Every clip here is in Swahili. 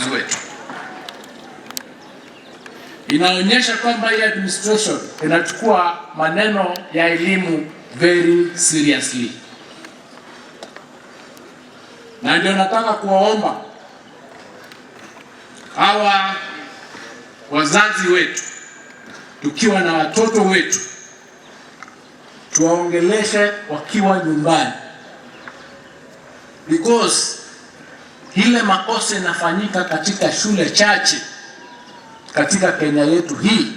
wanafunzi wetu. Inaonyesha kwamba hii administration inachukua maneno ya elimu very seriously, na ndio nataka kuwaomba hawa wazazi wetu, tukiwa na watoto wetu, tuwaongeleshe wakiwa nyumbani, because ile makosa inafanyika katika shule chache katika Kenya yetu hii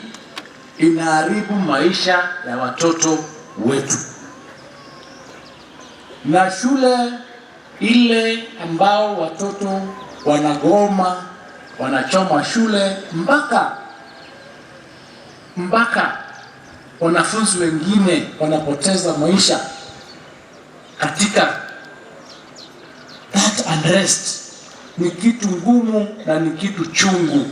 inaharibu maisha ya watoto wetu. Na shule ile ambao watoto wanagoma, wanachoma shule mpaka wanafunzi wengine wanapoteza maisha katika that unrest, ni kitu ngumu na ni kitu chungu,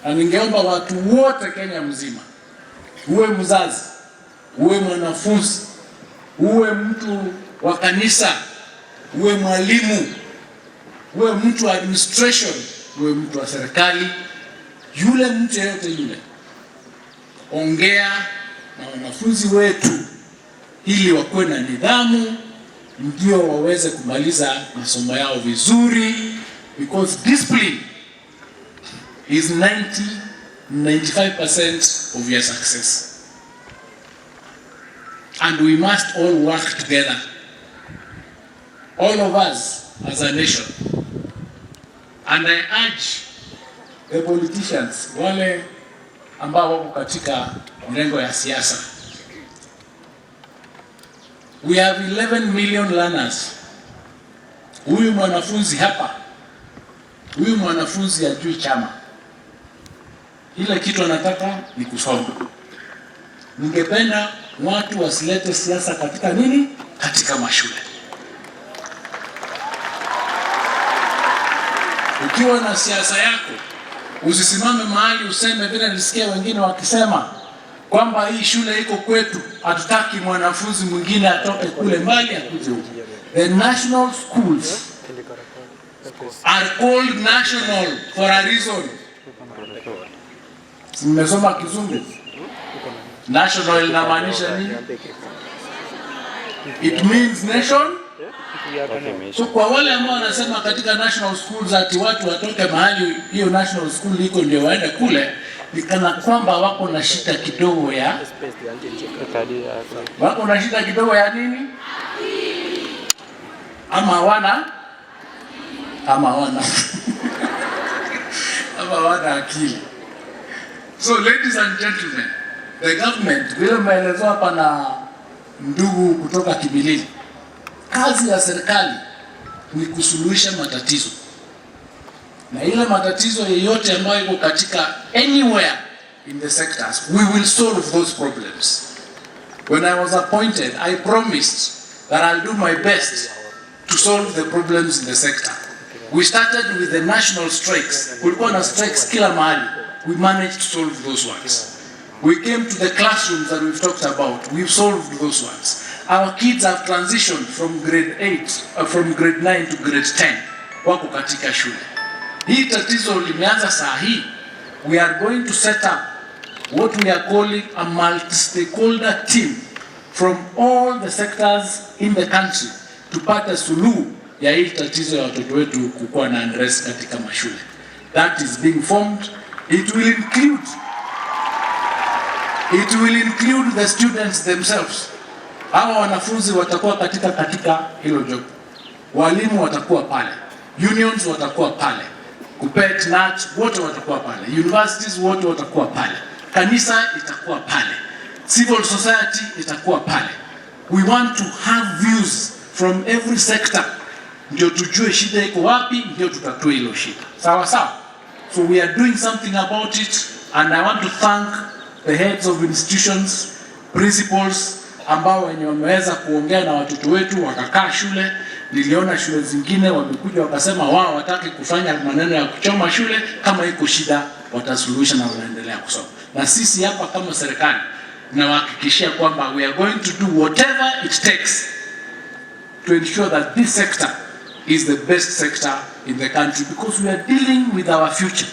na ningeomba watu wote Kenya mzima, uwe mzazi, uwe mwanafunzi, uwe mtu wa kanisa, uwe mwalimu, uwe mtu wa administration, uwe mtu wa serikali, yule mtu yeyote yule, ongea na wanafunzi wetu ili wakuwe na nidhamu, ndio waweze kumaliza masomo yao vizuri, because discipline is 90 95% of your success, and we must all work together, all of us as a nation. And I urge the politicians, wale ambao wako katika mrengo ya siasa. We have 11 million learners. Huyu mwanafunzi hapa, huyu mwanafunzi hajui chama, ile kitu anataka ni kusoma. Ningependa watu wasilete siasa katika nini, katika mashule. Ukiwa na siasa yako usisimame mahali useme vile nilisikia wengine wakisema kwamba hii shule iko kwetu, hatutaki mwanafunzi mwingine atoke kule mbali akuje huku. The national schools are called national for a reason. Mmesoma Kizungu? National inamaanisha nini? It means nation. So kwa wale ambao wanasema katika national schools ati watu watoke mahali hiyo national school iko ndio waende kule, ni kana kwamba wako na shida kidogo ya wako na shida kidogo ya nini? Ama hawana ama hawana ama hawana akili. So ladies and gentlemen, the government, vile mmeelezewa hapa na ndugu kutoka Kimilili, kazi ya serikali ni kusuluhisha matatizo, na ile matatizo yeyote ambayo iko katika anywhere in the sectors, we will solve those problems. When I was appointed, I promised that I'll do my best to solve the problems in the sector. We started with the national strikes. Kulikuwa na strikes kila mahali. We managed to solve those ones. We came to the classrooms that we've talked about. We've solved those ones. Our kids have transitioned from grade 8, from grade 9 to grade 10. Wako katika shule. Hii tatizo limeanza saa hii. We are going to set up what we are calling a multi-stakeholder team from all the sectors in the country tupate suluhu ya hii tatizo ya watoto wetu kukuwa na unrest katika mashule. That is being formed. It will include the students themselves. Hawa wanafunzi watakuwa katika hilo job. Walimu watakuwa pale, unions watakuwa pale, KUPPET, KNUT wote watakuwa pale, universities wote watakuwa pale, kanisa itakuwa pale, civil society itakuwa pale. We want to have views from every sector, ndio tujue shida iko wapi, ndio tutatue hilo shida. Sawa sawa. So we are doing something about it, and I want to thank the heads of institutions, principals ambao wenye wameweza kuongea na watoto wetu wakakaa shule. Niliona shule zingine wamekuja wakasema wao hawataki kufanya maneno ya kuchoma shule, kama iko shida watasuluhisha na wanaendelea kusoma. Na sisi hapa kama serikali nawahakikishia kwamba we are going to do whatever it takes to ensure that this sector is the best sector in the country because we are dealing with our future.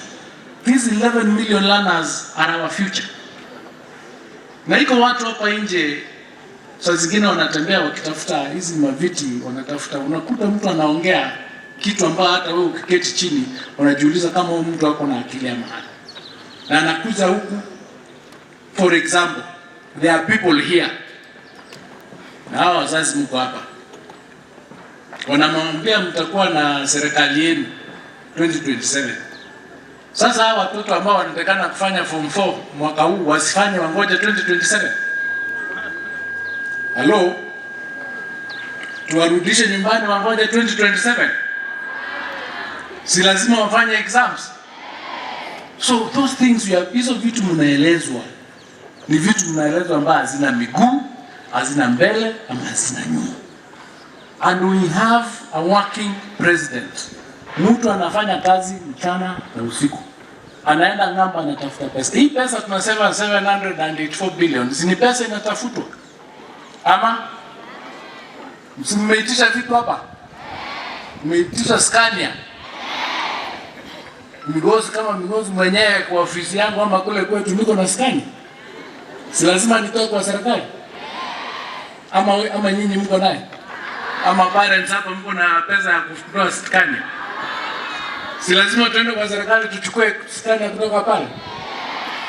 These 11 million learners are our future. Na iko watu hapa nje saa zingine wanatembea wakitafuta hizi maviti, wanatafuta, unakuta mtu anaongea kitu ambayo hata wewe ukiketi chini unajiuliza kama huyu mtu ako na akili ya mahali, na anakuja huku. For example, there are people here, na hawa wazazi mko hapa, wanamwambia mtakuwa na serikali yenu 2027. Sasa hawa watoto ambao wanatakana kufanya form 4 mwaka huu wasifanye, wangoje 2027? Halo, tuwarudishe nyumbani wangoje 2027? Si lazima wafanye exams? So those things you have, hizo vitu mnaelezwa ni vitu mnaelezwa ambayo hazina miguu, hazina mbele ama hazina nyuma. And we have a working president. Mtu anafanya kazi mchana na usiku, anaenda ng'ambo, anatafuta pesa. Hii pesa tunasema 784 billion, si ni pesa inatafutwa ama si mmeitisha vitu hapa? Mmeitisha Scania, Migosi kama Migosi mwenyewe kwa ofisi yangu ama kule kwetu niko na Scania, si lazima nitoe kwa serikali ama nyinyi mko naye ama parents hapa mko na pesa ya kutoa Scania? Si lazima tuende kwa serikali tuchukue Scania kutoka pale?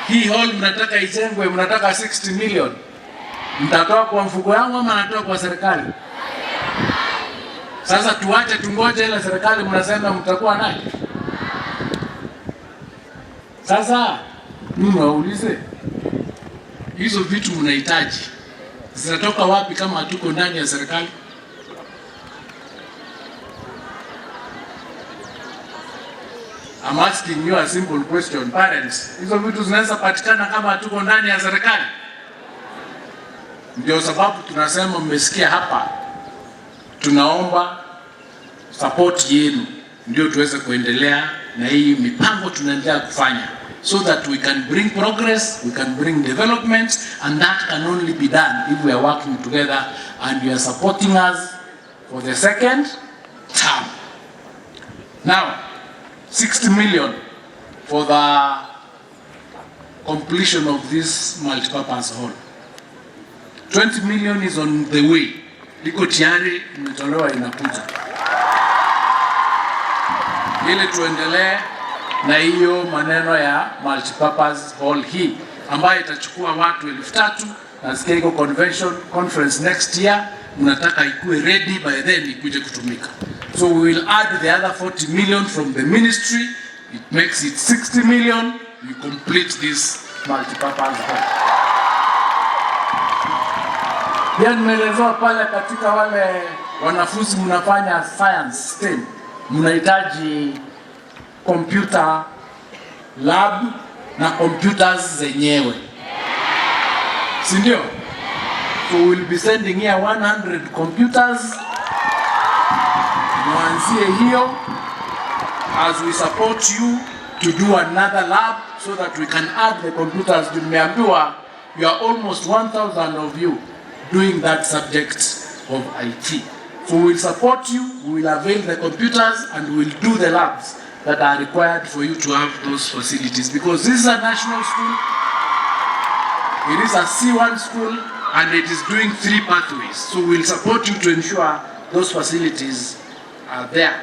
Hii hall mnataka ijengwe, mnataka 60 million, mtatoa kwa mfuko yangu ama natoa kwa serikali? Sasa tuache tungoje ile serikali mnasema mtakuwa naye? Sasa mimi waulize, hizo vitu mnahitaji zinatoka wapi kama hatuko ndani ya serikali? I'm asking you a simple question, parents. Hizo vitu zinaweza patikana kama hatuko ndani ya serikali? Ndio sababu tunasema, mmesikia hapa, tunaomba support yenu ndio tuweze kuendelea na hii mipango tunaendelea kufanya, so that we can bring progress, we can bring development, and that can only be done if we are working together and you are supporting us for the second term. Now, 60 million for the completion of this multipurpose hall. 20 million is on the way. Iko tayari imetolewa, inakuja. Ili tuendelee na hiyo maneno ya multipurpose hall hii ambayo itachukua watu 3,000. Nasikia iko convention conference next year, mnataka ikuwe ready by then ikuje kutumika. So we will add the other 40 million from the ministry. It makes it 60 million. We complete this multipurpose hall. Pia nimeelezewa pale katika wale wanafunzi mnafanya science STEM, mnahitaji computer lab na computers zenyewe, si ndio? So we will be sending here 100 computers. Mwanzie hiyo as we support you to do another lab so that we can add the computers. Tumeambiwa you are almost 1,000 of you doing that subject of IT. So we will support you, we will avail the computers, and we will do the labs that are required for you to have those facilities. Because this is a national school, it is a C1 school, and it is doing 3 pathways. So we will support you to ensure those facilities are there.